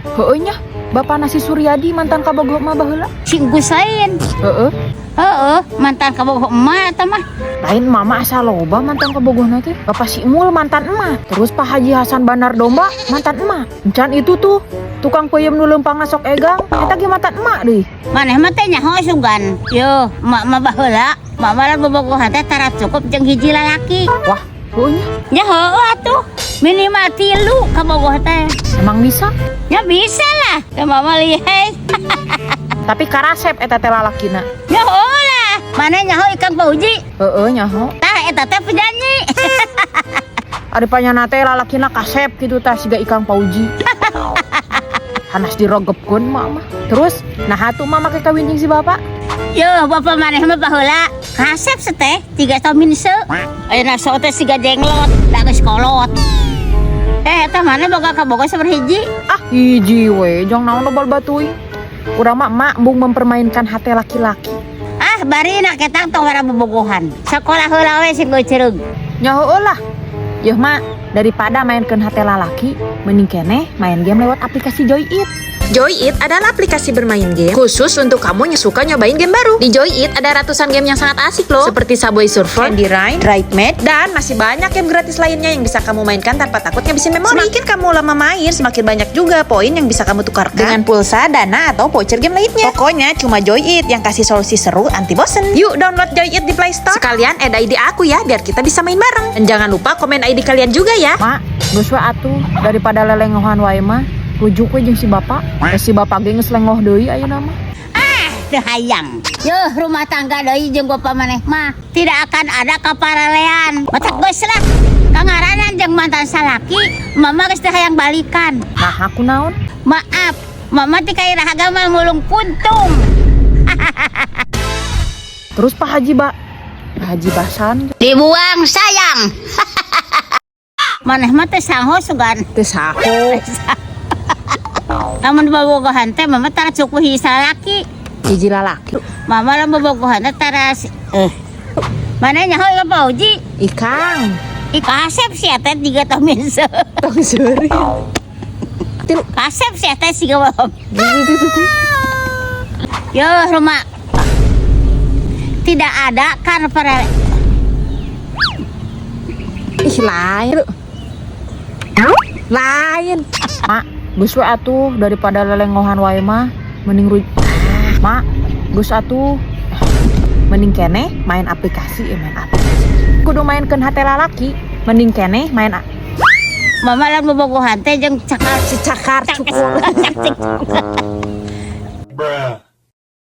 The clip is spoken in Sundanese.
Heueuh nya, Bapak si Suryadi mantan kabogoh mah baheula. Si Gusain. Heeh. Heeh, mantan kabogoh emak eta mah. Lain mama asa loba mantan kabogohna teh. Bapak si Mul mantan emak. Terus Pak Haji Hasan Bandar Domba mantan emak. Encan itu tuh tukang peuyeum nu leumpangna sok egang, eta ge mantan emak deui. Maneh mah teh nyaho sugan. Yo, emak mah baheula, emak mah bobogohan teh tara cukup jeung hiji lalaki. Wah, heueuh nya. Ya heueuh atuh. Minimal tilu kabogoh teh. Emang bisa? Ya bisa lah. Teh mama lihai. Tapi karasep eta teh lalakina. Ya heueuh lah. Maneh nyaho Ikang Fauji? Heeh, nyaho. Tah eta teh penyanyi. Ari panyana teh lalakina kasep gitu tah siga Ikang Fauji. Hanas diregepkeun mak mah. Terus nah atuh mah make kawin jeung si bapak. Yo, bapak maneh mah baheula kasep seteh tiga minse. Ayeuna sok teh siga jenglot, da geus kolot. Eh, eta maneh boga kabogoh sabaraha hiji? Ah, hiji we, jang naon loba teuing. Urang mah emak embung mempermainkan hati laki-laki. Ah, bari nak ketang tong wara bobogohan. Sekolah heula we sing geucereug. Nya heueuh lah. Yeuh mak, daripada mainkeun hati lalaki, mending keneh main game lewat aplikasi Joy It. Joy It adalah aplikasi bermain game khusus untuk kamu yang suka nyobain game baru. Di Joy It ada ratusan game yang sangat asik loh, seperti Subway Surfer, Candy Ride, Ride Mate, dan masih banyak game gratis lainnya yang bisa kamu mainkan tanpa takut ngabisin memori. Semakin kamu lama main, semakin banyak juga poin yang bisa kamu tukarkan dengan pulsa, dana, atau voucher game lainnya. Pokoknya cuma Joy It yang kasih solusi seru anti bosen. Yuk download Joy It di Play Store. Sekalian add ID aku ya, biar kita bisa main bareng. Dan jangan lupa komen ID kalian juga ya. Mak, geus we atuh daripada lelengohan wae mah. Rujuk we jeung si bapak. Eh, si bapak ge geus lengoh deui ayeuna mah. Ah, teu hayang. Yuh, rumah tangga deui jeung bapak maneh mah tidak akan ada kaparalean. Matak geus lah. Kangaranan jeung mantan salaki, mama geus teu hayang balikan. Nah, aku naon? Maaf, mama ti kairaha mah mulung puntung. Terus Pak Haji Ba Pak Haji Basan Dibuang sayang. Maneh mah teh saho sugan. Teu saho. Lamun bobogohan teh mama tara cukup hiji salaki. Hiji lalaki. Mama lamun bobogohan teh tara eh. Maneh nyaho Ikang Fauji? Ikang. Ih, kasep sih teh tiga minse. Tong seuri. Tilu kasep sih teh siga belum. Yo, rumah tidak ada kan para Ih, lain. Lain. Mak, geus we atuh daripada lelengohan wae mah mending Mak, geus atuh mending keneh main aplikasi, eh, main aplikasi. Kudu mainkeun hate lalaki, mending keneh main Mama lah bobogohan teh jeung cakar si cakar cukur. Cak cik.